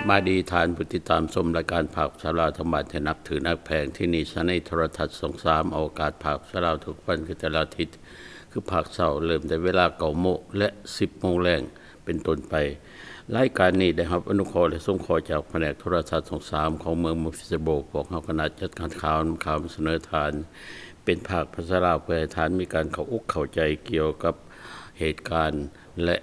ສະບາຍດີທ່ານຜູ້ຕິດຕາມຊົມລາຍການພາກພາສາລາວທາງບ້ານທີ່ນັບຖືນັກແພງ. ທີ່ນີ້ສະຖານີໂທລະທັດຊ່ອງສາມ ອອກອາກາດພາກພາສາລາວທຸກວັນຄືແຕ່ລະອາທິດ ຄືພາກເຊົ້າ ເລີ່ມແຕ່ເວລາເກົ້າໂມງ ແລະ ສິບໂມງແລງເປັນຕົ້ນໄປ. ລາຍການນີ້ໄດ້ຮັບອະນຸເຄາະ ແລະ ສົງເຄາະຈາກພະແນກໂທລະທັດຊ່ອງສາມຂອງເມືອງ Murfreesboro. ພວກເຮົາຄະນະຈັດການຂ່າວນຳຂ່າວມາສະເໜີທ່ານເປັນພາກພາສາລາວ ເພື່ອໃຫ້ທ່ານມີການເຂົ້າອົກເຂົ້າໃຈກ່ຽວກັບເຫດການ ແລະ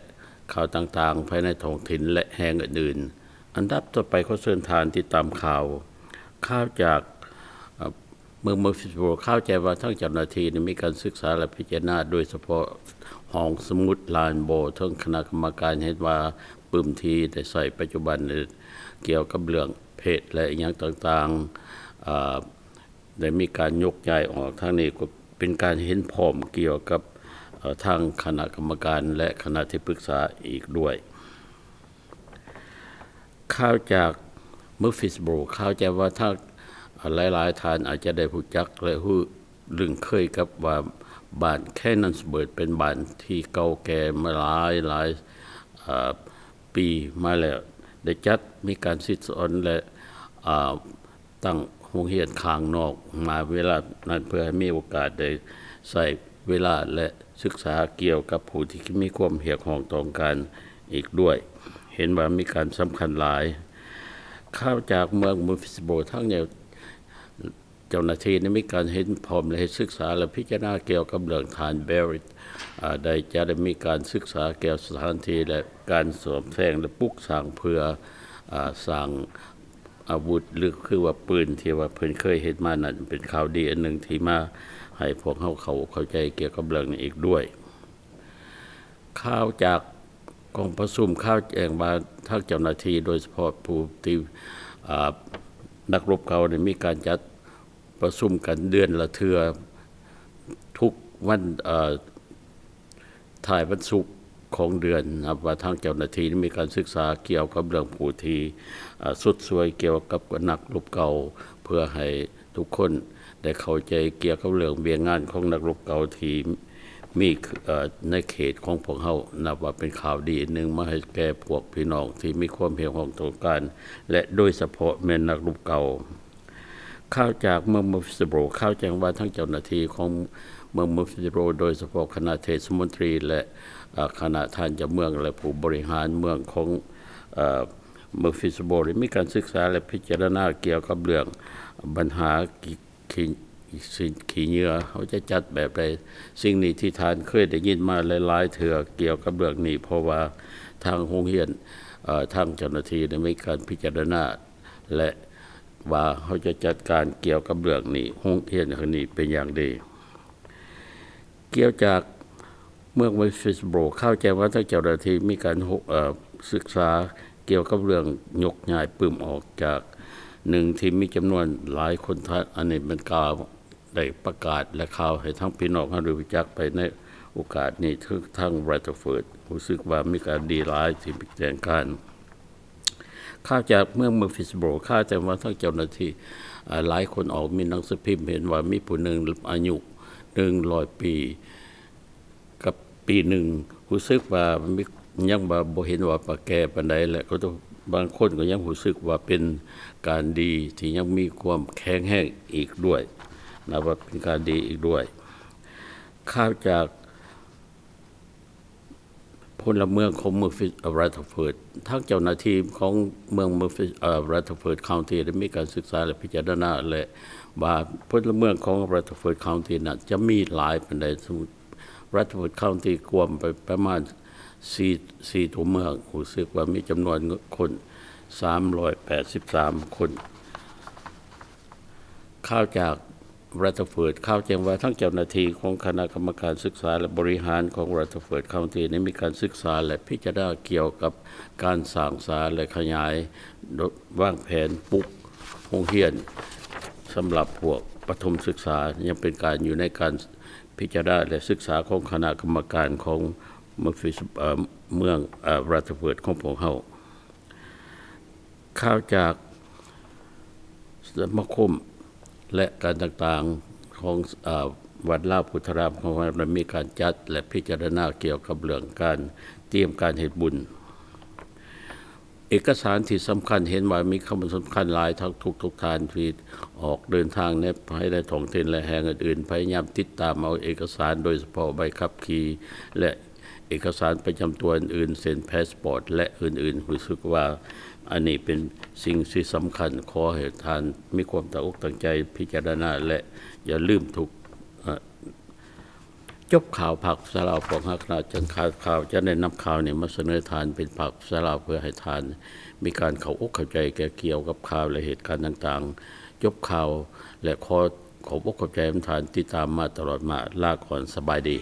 ຂ່າວຕ່າງໆພາຍໃນທ້ອງຖິ່ນ ແລະ ແຫ່ງອື່ນໆ. ອັນດັບຕໍ່ໄປ ຂໍເຊີນທ່ານຕິດຕາມຂ່າວ, ຂ່າວຈາກ ເອີ ເມືອງ Murfreesboro. ຂ່າວແຈ້ງວ່າທາງເຈົ້າໜ້າທີ່ໄດ້ມີການສຶກສາ ແລະ ພິຈາລະນາ ໂດຍສະເພາະຫ້ອງສະໝຸດລານບໍ່ ເຖິງຄະນະກຳມະການເຫັນວ່າປຶ້ມທີ່ໄດ້ໃຊ້ປັດຈຸບັນ ກ່ຽວກັບເລື່ອງເພດ ແລະ ອີ່ຫຍັງຕ່າງໆ ເອີ ໄດ້ມີການຍົກຍ້າຍອອກ. ທາງນີ້ກໍເປັນການເຫັນພ້ອມກ່ຽວກັບ ເອີ ທາງຄະນະກຳມະການ ແລະ ຄະນະທີ່ປຶກສາອີກດ້ວຍ. ຂ່າວຈາກ Murfreesboro. ຂ່າວແຈ້ງວ່າທາງ ເອີ ຫຼາຍໆທ່ານອາດຈະໄດ້ຮູ້ຈັກ ແລະ ຮູ້ລຶ້ງເຄີຍກັບວ່າ ບ້ານ Canonsburg ເປັນບ້ານທີ່ເກົ່າແກ່ມາຫຼາຍໆ ເອີ ປີມາແລ້ວ ໄດ້ຈັດມີການສິດສອນ ແລະ ເອີ ຕັ້ງໂຮງຮຽນຂ້າງນອກມາເວລານັ້ນ ເພື່ອໃຫ້ມີໂອກາດໄດ້ໃຊ້ເວລາ ແລະ ສຶກສາກ່ຽວກັບຜູ້ທີ່ມີຄວາມຮຽກຮ້ອງຕ້ອງການອີກດ້ວຍ. ເຫັນວ່າມີການສຳຄັນຫຼາຍ. ຂ່າວຈາກເມືອງ Murfreesboro. ທາງເຈົ້າ ເຈົ້າໜ້າທີ່ໄດ້ມີການເຫັນພ້ອມ ແລະ ເຮັດສຶກສາ ແລະ ພິຈາລະນາກ່ຽວກັບເລື່ອງທ່ານ Barrett ເອີ ໄດ້ ຈະໄດ້ມີການສຶກສາກ່ຽວສະຖານທີ່ ແລະ ການສ້ອມແຊງ ແລະ ປຸກສ້າງເພື່ອ ເອີ ສ້າງອາວຸດ ຫຼື ຄືວ່າປືນທີ່ວ່າເພິ່ນເຄີຍເຮັດມານັ້ນ ເປັນຂ່າວດີອັນໜຶ່ງທີ່ມາໃຫ້ພວກເຮົາເຂົ້າອົກເຂົ້າໃຈກ່ຽວກັບເລື່ອງນີ້ອີກດ້ວຍ. ຂ່າວຈາກກອງປະຊຸມ ຂ່າວແຈ້ງວ່າທາງເຈົ້າໜ້າທີ່ ໂດຍສະເພາະຜູ້ທີ່ ເອີ ນັກລົບເກົ່າໄດ້ມີການຈັດປະຊຸມກັນເດືອນລະເທື່ອ ທຸກວັນ ເອີ ທ້າຍວັນສຸກຂອງເດືອນ. ນັບວ່າທາງເຈົ້າໜ້າທີ່ໄດ້ມີການສຶກສາກ່ຽວກັບເລື່ອງຜູ້ທີ່ ເອີ ຊົດຊ່ວຍກ່ຽວກັບນັກລົບເກົ່າ ເພື່ອໃຫ້ ທຸກຄົນໄດ້ເຂົ້າໃຈກ່ຽວກັບເລື່ອງວຽກງານຂອງນັກລົບເກົ່າທີ່ມີ ເອີ ໃນເຂດຂອງພວກເຮົາ. ນັບວ່າເປັນຂ່າວດີອັນໜຶ່ງມາໃຫ້ແກ່ພວກພີ່ນ້ອງທີ່ມີຄວາມຮຽກຮ້ອງຕ້ອງການ ແລະ ໂດຍສະເພາະແມ່ນນັກລົບເກົ່າ. ຂ່າວຈາກເມືອງ Murfreesboro. ຂ່າວແຈ້ງວ່າທາງເຈົ້າໜ້າທີ່ຂອງເມືອງ Murfreesboro ໂດຍສະເພາະຄະນະເທດສະມົນຕີ ແລະ ເອີ ຄະນະທ່ານເຈົ້າເມືອງ ແລະ ຜູ້ບໍລິຫານເມືອງຂອງ ເອີ Murfreesboro ໄດ້ມີການສຶກສາ ແລະ ພິຈາລະນາກ່ຽວກັບເລື່ອງບັນຫາຂີ້ ຂີ້ ຂີ້ເຫຍື້ອ ເຮົາຈະຈັດແບບໃດ. ສິ່ງນີ້ທີ່ທ່ານເຄີຍໄດ້ຍິນມາຫຼາຍໆເທື່ອກ່ຽວກັບເລື່ອງນີ້ ເພາະວ່າທາງໂຮງຮຽນ ເອີ ທາງເຈົ້າໜ້າທີ່ໄດ້ມີການພິຈາລະນາ ແລະ ວ່າເຮົາຈະຈັດການກ່ຽວກັບເລື່ອງນີ້ ໂຮງຮຽນແຫ່ງນີ້ເປັນຢ່າງດີ. ກ່ຽວຈາກເມືອງ Murfreesboro. ຂ່າວແຈ້ງວ່າທາງເຈົ້າໜ້າທີ່ມີການ ເອີ ສຶກສາກ່ຽວກັບເລື່ອງຍົກຍ້າຍປຶ້ມອອກຈາກໜຶ່ງທີ່ມີຈຳນວນຫຼາຍຄົນ. ອັນນີ້ແມ່ນກ່າວໄດ້ປະກາດ ແລະ ຂ່າວໃຫ້ທາງພີ່ນ້ອງເຮົາໄດ້ຮູ້ຈັກໄປໃນໂອກາດນີ້. ທາງ Rutherford ຮູ້ສຶກວ່າມີການດີຫຼາຍທີ່ມີແຈ້ງການ. ຂ່າວຈາກເມືອງ Murfreesboro. ຂ່າວແຈ້ງວ່າທາງເຈົ້າໜ້າທີ່ ເອີ ຫຼາຍຄົນອອກມີໜັງສືພິມ ເຫັນວ່າມີຜູ້ໜຶ່ງອາຍຸໜຶ່ງຮ້ອຍປີກັບປີໜຶ່ງ ຮູ້ສຶກວ່າມີ ຍັງວ່າບໍ່ເຫັນວ່າປະແກ່ປານໃດ ແລະ ກໍບາງຄົນກໍຍັງຮູ້ສຶກວ່າເປັນການດີທີ່ຍັງມີຄວາມແຂງແຮງອີກດ້ວຍ. ນັບວ່າເປັນການດີອີກດ້ວຍ. ຂ່າວຈາກ ພົນລະເມືອງຂອງເມືອງ Murfree-, ເອີ Rutherford. ທາງເຈົ້າໜ້າທີ່ຂອງເມືອງ Murfree-, ເອີ Rutherford County ໄດ້ມີການສຶກສາ ແລະ ພິຈາລະນາ ແລະ ວ່າພົນລະເມືອງຂອງ Rutherford County ນັ້ນຈະມີຫຼາຍປານໃດ. ສະໝຸດ Rutherford County ກວມໄປປະມານສີ່ ສີ່ຕົວເມືອງ ຮູ້ສຶກວ່າມີຈຳນວນຄົນສາມຮ້ອຍແປດສິບສາມຄົນ. ຂ່າວຈາກ Rutherford ຂ່າວແຈ້ງວ່າທາງເຈົ້າໜ້າທີ່ຂອງຄະນະກຳມະການສຶກສາ ແລະ ບໍລິຫານຂອງ Rutherford County ໄດ້ມີການສຶກສາ ແລະ ພິຈາລະນາກ່ຽວກັບການສ້າງສາ ແລະ ຂະຫຍາຍວາງແຜນປຸກໂຮງຮຽນສຳລັບພວກປະຖົມສຶກສາ ຍັງເປັນການຢູ່ໃນການພິຈາລະນາ ແລະ ສຶກສາຂອງຄະນະກຳມະການຂອງ Murfree-, ເອີ ເມືອງ ເອີ Rutherford ຂອງພວກເຮົາ. ຂ່າວຈາກສະມາຄົມ ແລະ ການຕ່າງໆຂອງ ເອີ ວັດລາວພຸດທະລາມຂອງເຮົາ ໄດ້ມີການຈັດ ແລະ ພິຈາລະນາກ່ຽວກັບເລື່ອງການຕຽມການເຮັດບຸນ. ເອກະສານທີ່ສຳຄັນ ເຫັນວ່າມີຄຳສຳຄັນຫຼາຍ ທັງທຸກໆທ່ານທີ່ອອກເດີນທາງໃນ ພາຍໃນທ້ອງຖິ່ນ ແລະ ແຫ່ງອື່ນໆ ພະຍາຍາມຕິດຕາມເອົາເອກະສານ ໂດຍສະເພາະໃບຂັບຂີ່ ແລະ ເອກະສານປະຈຳຕົວອື່ນໆ ເຊັ່ນ ພາສປອດ ແລະ ອື່ນໆ. ຮູ້ສຶກວ່າອັນນີ້ເປັນສິ່ງທີ່ສຳຄັນ. ຂໍໃຫ້ທ່ານມີຄວາມຕັ້ງອົກຕັ້ງໃຈພິຈາລະນາ ແລະ ຢ່າລືມທຸກ ເອີ ຈົບຂ່າວພາກພາສາລາວ. ພວກເຮົາຄະນະຈັດຂ່າວຈະໄດ້ນຳຂ່າວນີ້ມາສະເໜີທ່ານເປັນພາກພາສາລາວ ເພື່ອໃຫ້ທ່ານມີການເຂົ້າອົກເຂົ້າໃຈກ່ຽວກັບຂ່າວ ແລະ ເຫດການຕ່າງໆ. ຈົບຂ່າວ ແລະ ຂໍຂອບອົກຂອບໃຈນຳທ່ານ ຕິດຕາມມາຕະຫຼອດມາ. ລາກ່ອນ, ສະບາຍດີ.